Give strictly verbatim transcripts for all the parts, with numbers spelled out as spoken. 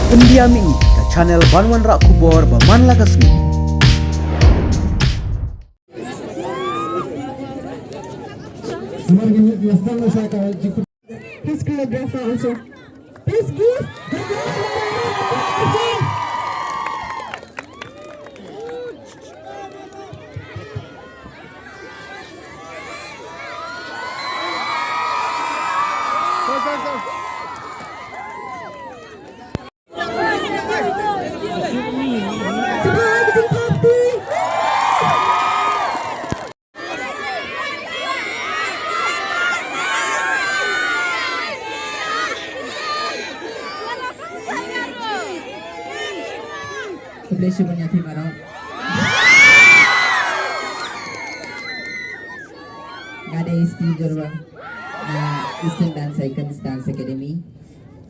Pyndiah ïa ngi ka channel ban wanrah khubor ba man la ka sngi. His choreographer also. Please give the Khublei shibun ïa phi baroh. Nga dei Steve Jyrwa na Eastern Dance Icons Dance Academy.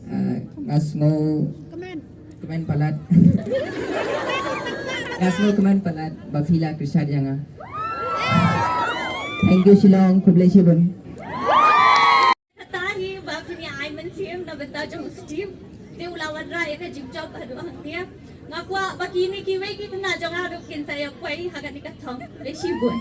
Ah, nga sngew kmen palat. Nga sngew kmen palat ba phi la kyrshan ïa nga. Thank you Shillong, khublei shibun. Kata hi ba phin ïa ai mynsiem na bynta jong u Steve. Te u la wanrah ïa ka jingjop haduh hangne. Nga kwah ba kine kiwei ki khynnah jong nga ruh kin sa ïa poi ha kane ka thong. Khublei shibun.